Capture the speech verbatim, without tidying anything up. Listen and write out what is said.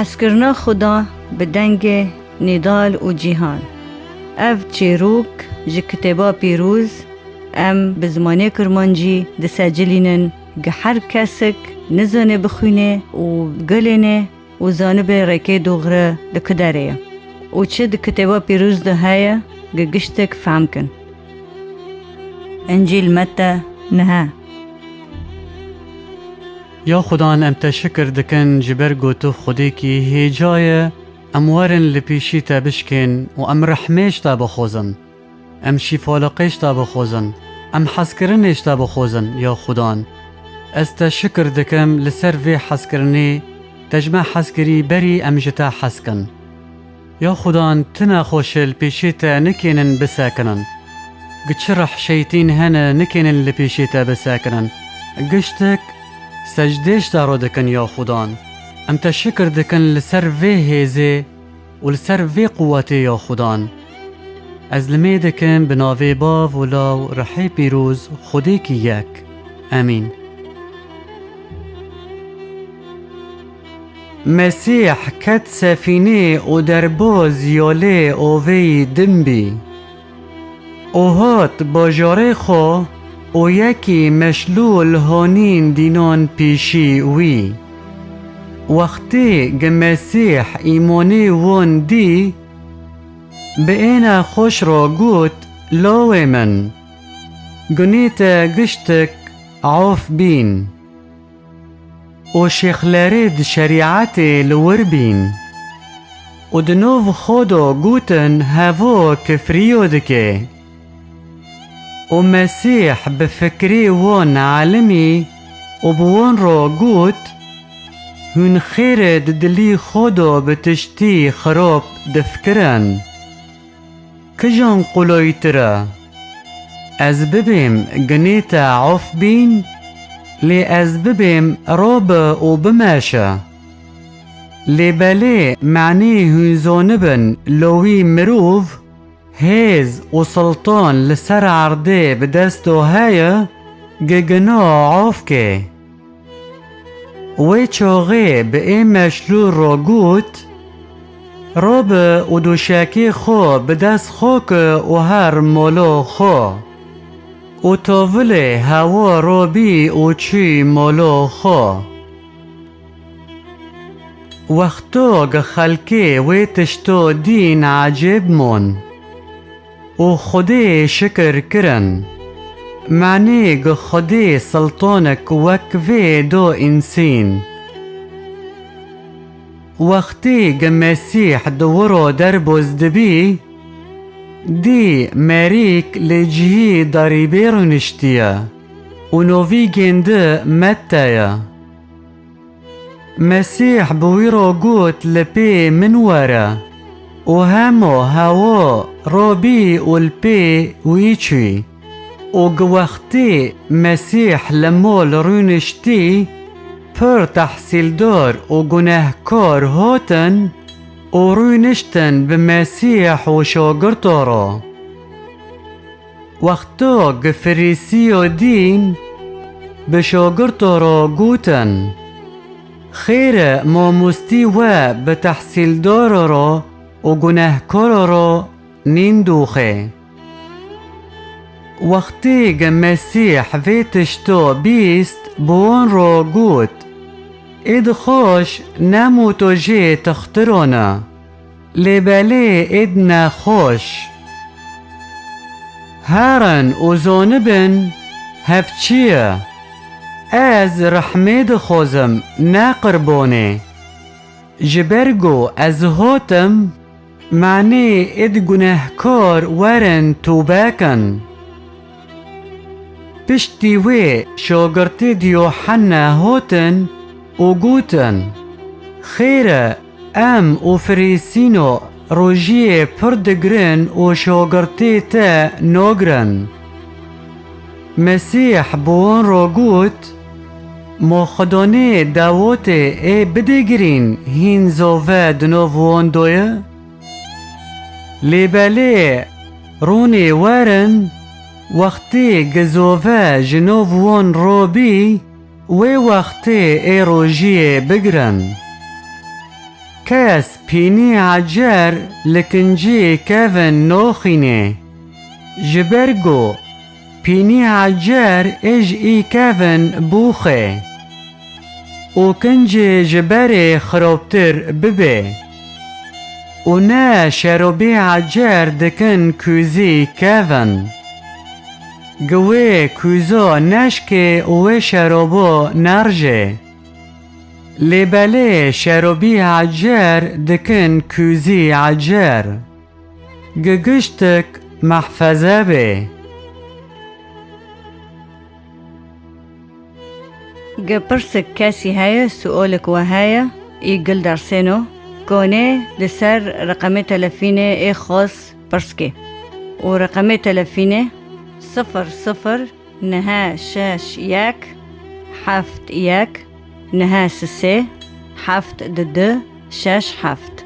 Hezkirina Xuda bi dengê Nîdal û Cîhan. Ev çîrok ji Kitêba Pîroz em bi zimanê Kurmancî disecilînin, gi her kesik nizane bixwîne û gelêne û zanibe rêkê dogre di ku derê ye û çi di Kitêba Pîroz de heye, gi giştek fehm kin. Încîl Mete neh. Ya Xudan, em te şikir dikin ji ber ku tu Xwedêkî hêca ye, em werin li pêşî te bişkên û em rehmê ji te bixwazin. Em şîfaliqê ji te bixwazin. Em hezkirinê ji te bixwazin, ya Xudan. Ez te şikir dikim li ser vê hezkirinê, te ji me hez kirî berî em ji te hez kin. Ya Xudan, ti nexweşe li pêşê te nikênin bisekinin. Gi çi rehşeytîn hene nikênin li pêşê te bisekinin. Giştek secdê ji te re dikin ya Xudan. Em te şikir dikin li ser vê hêzê û li ser vê quwetê ya Xudan. Ez limê dikim bi navê Bav û Law Rihê Pîroz Xwedêkî yek. Emîn. Mesîh ket sefînê û derbaz ya lê oveyî din bî. Û hat bajarê xwe û yekî meşlûl hanîn dînan pêşî wî. Wextê gi Mesîh îmanê wan dî, bi êne xweş re got, Lawê min, gunê te giştik af bîn. Û şêxlerê di şerîetê li wir bîn. Û di nav xwe de gotin, Hevo kifriyo dike. Û Mesîh bi fikrê wan elimî û bi wan re got, Hûn xêre di dilî xwe de bi tiştî xirab difikirin. Kijan qulaytir e? Ez bibêm gunê te af bîn, lê ez bibêm rabe û bimeşe. Lê belê menê hûn zonibin lawî mirov hêz û siltan li ser erdê bi dest de heye, gi gina af ke. Wê çaxê bi ê meşlû re got, Rabe û doşekê xwe bi dest xwe ke û her mala xwe. Û tavilê hewa rabî û çû mala xwe. Wexto gi xelkê wê tişto dîn ecêb mon. Û Xwedê şikir kirin. Menê gi Xwedê siltanek wek vê do însîn. Wextî gi Mesîh di wiro derboz dibî, dî merîk li cihî derîbê rûniştiye û novîgên di Mette ye. Mesîh bi wî re got, Li pê min were. Û hema hewa rabî û li pê wî çû. Û gi wextî Mesîh li mal rûniştî, pir tehsîldar û gunehkar hatin û rûniştin bi Mesîh û şagirta re. Wexto gi Firîsiyo dîn, bi şagirto ro gotin, Xêr e mamostî we bi tehsîldaro ro û gunehkaro ro nîndoxe. Wextî gi Mesîh vê tişto bîst, bi wan ro got, Êd xweş ne moto jê textiron e. Lê belê êd nexweş. Herin û zonibin hev çi ye? Ez rehmê dixwazim, ne qirbonê. Ji ber ku ez hatim, menê êd gunehkar werin tûbe kin. Piştî wê şagirtê di Yohanne hatin û gotin, Xêr e, em û Firîsîno rojiyê pir digirin û şagirtê te nagirin. Mesîh bi wan re got, Ma Xudanê dawetê ê bidigirîn hîn zove di nav wan de ye? Lê belê rûnê werin, wextê gi zove ji nav wan robî, wê wextê ê rojiyê bigirin. Kes pînî ecer li kincî kevin noxînê. Ji ber ku pînî ecer ê ji î kevin bûxe û kincê ji berê xirobtir bibe. Û ne şerobî ecer dikin kûzî kevin. Gi wê kûzo neşkê û wê şerobo nerje. Lê belê şerobî ecer dikin kûzî ecer. Gi giştik mehfeze bê. Gi pirsik kesî heye, suolik we heye, î gil dersêno, konê li ser reqemê telefînê ê xwes pirs kê. Û reqemê telefînê sifir sifir neh şeş yek heft yek neh sisê heft du du şeş heft.